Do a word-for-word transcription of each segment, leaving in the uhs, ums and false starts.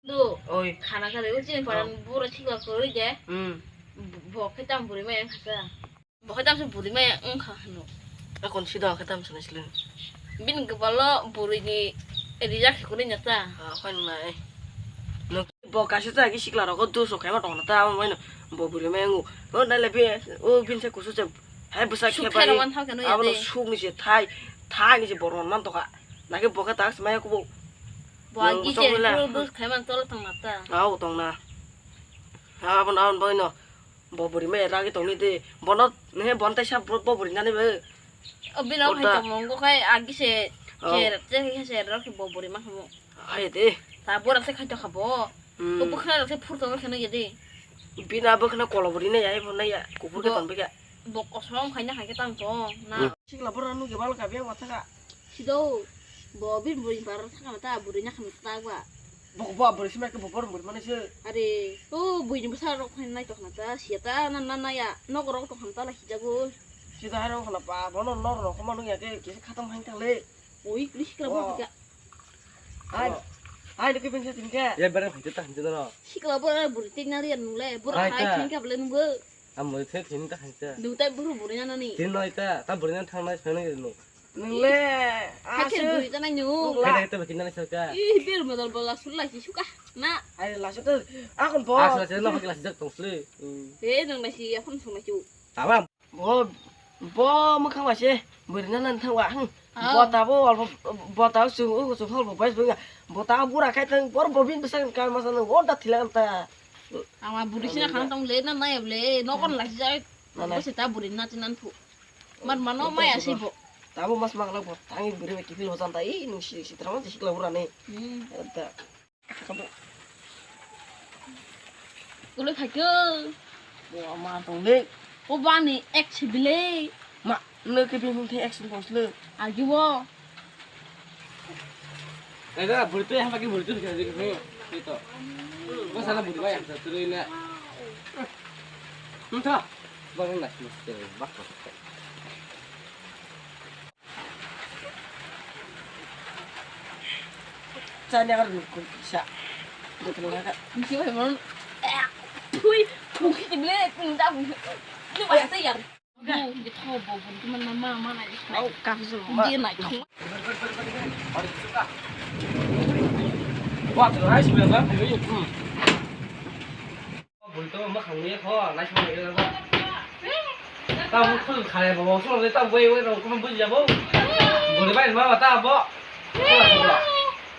Do. Oi. Khana kare o chini paran bura sikla kwrwi de. Hmm. Bo khe tam buri mai wngkha ta. Bo khe tam se buri mai wngkha hino. Akon sida khe tam sanai sile. Bini gabalo buri ni rijak khe kwrwi na ta. Ah, khoi nai. Bo kaisa ta ki sikla rogo do so khe ma tong na ta amo mai no. Bo buri mai ngo. O nai le bi o bin se kusu se. Hai bwsa khe bai. Abo no suk ni se thai. Thai ni se boron man to kha. Nake bo khe tak se mai ko bo. Bo agi se. Bus khai man tolo tong na ta. Au tong na. Abo na abo no. Bo buri me ragi tongni de. Bono ne bon tai sa bo buri nani be. O bino khai tong mongo khai agi se. Che che se ro ki bo buri ma khamo. Hai de. Ta bora se khai to khabo. O bukhna ro se phur tong khano ye de. Bina bukhna kolo buri ne ya bo na ya. Kukur ke ton be ya. Bo kosom khai na khai ke tang to na. Sikla bora nu ke bal ka be wa thaka. Sido, bo bin buri bar thangma ta buri na khamta ba. Bo bo buri sima ke bo bor buri mani se. Are, o bui ni bwsa rok khain nai tokna ta, sia ta na na na ya, nok rok tokna ta la hijago. Sida hai rok na ba, bono nor rok ma nung ya ke, ke khatam hai ta le. Oi, kri sikla bo ka. Hai, hai de ke bin se tin ke. Ya bere phai ta hin ta no. Sikla bo buri tin na ya nung le, bo hai khai ta. Tin ka ble nung bo. Amo the thini ta khaisa. Dutai buru buri na nani. Tin noi ta, ta buri na thang nai sanai no. Nungle, hakhe asuk. Buri ta nai nu. Nungle. Hai ta bakina nai saka. Ih, bir modal bola sulai si suka. Na. Ai la suka. Akon bo. Asla se no hakla sijak tong sle. He nang nai si akon sung nai chu. Tabam. Bo, bo mukhang wa se. Buri na nan thang wa. Bota bo, bota su, su hol bo bai su. Bota bura khai tang bor bo bin besa kan masa no. Wonta thila ta. Ama buri sina khang tong le na nai ble no kon la jai. Na, na. Bo se ta buri na tinan phu. Mar mano mai asi bo. Tabo mas mak la bo tangi buri be kipil hojan ta i nung si si trama si kla urane. Hmm. Ta. Ulo khakyo. Bo ma tong le. O bani ek si bile. Ma, no ke bin hung the ek sung kosle. Agi bo. Kaida buri tu yang pakai buri tu bisa jadi kau itu. Kau sana buri bayar satu ini. Entah. Baru lah semester bak. Sana kan buri sa. Betul kan? Mesti bayar mana? Eh, hui, mungkin dia beli, minta mungkin. Ini banyak tu ya. Au, kapsu ma. Bui to ma khang ye kho, nai song ye kho. Ta bu khul khare bo, so le ta wei wei ro, kuma buji jabo. Buri bai ma ta bo.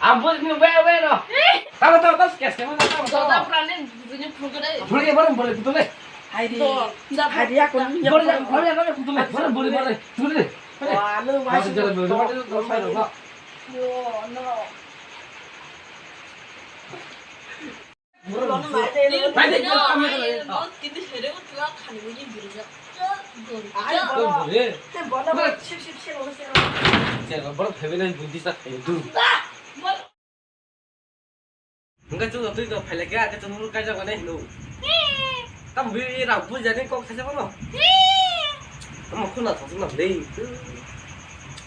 Ang buji ni wei wei ro. Ta ta ta skes ke ma ta ta. Buri ke baru buri tu le. Hai di. Hai di aku. Buri buri buri tu le. Buri buri buri tu le. Wah, lu masih. Yo, no. Hingke chwng twi to phailai kha, khe chwng kaijak mani hino. Tam bi rang pui jani kok khaisa bono. Omo khuna thok chwng nam dei.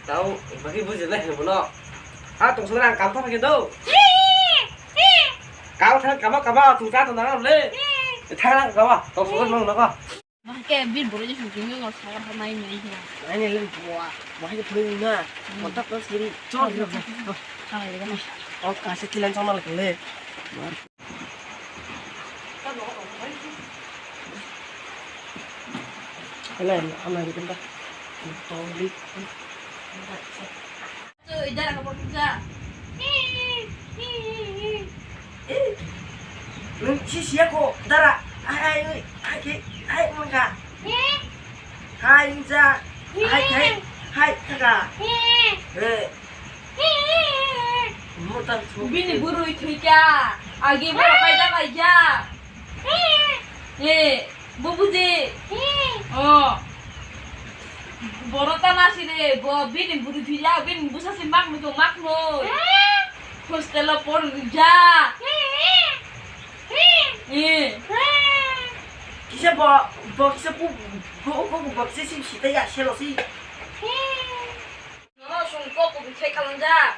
Tao bagi buji lai hino bono. Ha tong sura kam thang khe do. Kam thang kama kama tu ta to nang le. Thang kama to sura nang nang. Bahai ke bir boro je sujui nang saka tha nai nai hina. Nai nai le bua. Bahai ke phai na. Mata plus giri. Chor giri. Thang le na. O kase kilan chong na le. Hele, ama giri ta. Toli. Nung si siya ko dara. Ai ai ai ai ai mangka. Hai ja. Hai hai hai kaka. Eh. Mutan su. Bini burui thuika. Agi bo kai ja bai ja. Eh. Bo buji. Oh. Boro ta nasi de, bo bini buri thila, bini busa si mak muto mak mo. Hostel o por ja. Eh. Kisa bo, bo kisa bu, bu, bu, bu, bo kisa si sita ya selo si. No, sung ko ko sai kalang ja.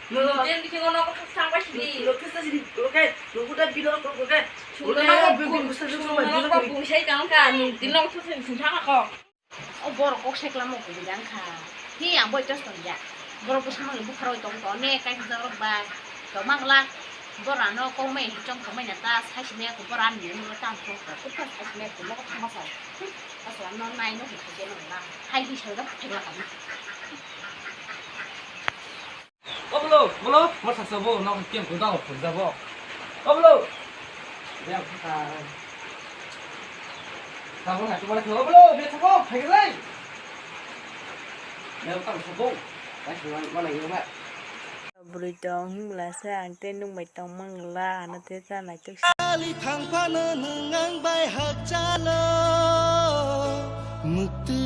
Nwng din bisingo nogo thang bai sidi. Nwng thangsa sidi, oke? Nwng kuda bilo, oke? Sungno nogo bung, sungno nogo bung sai kang kha, nwng din nogo thangsa sidi thang kha. O borok kok sai kwlamo kubui jang kha. Hi ang boi tos tong ya. Borok bwsa mangni bukharo tong to ne kai hwnjak rok bai. To mangla borano kok mai chong tong mai na ta sai sini ko boran ni mo tam chong to. Kok sai sini ko mo thang sa. Asla no nai no hi ke no la. Hai hi sa da thek la ka. O bolo, bolo, mo saksa bo, no kiam ko daw phun jabo. O bolo. Biang kha. Tabo na tumara ko, o bolo, biang kha, khai lai. Biang tang sabo. Kai suan mana yo ma. Bwrwi tong hwnglasa ang tei nwng bai tong mangla ano tei ta naituk. Ali thang phano nwng ang bai hakchalo. Mukti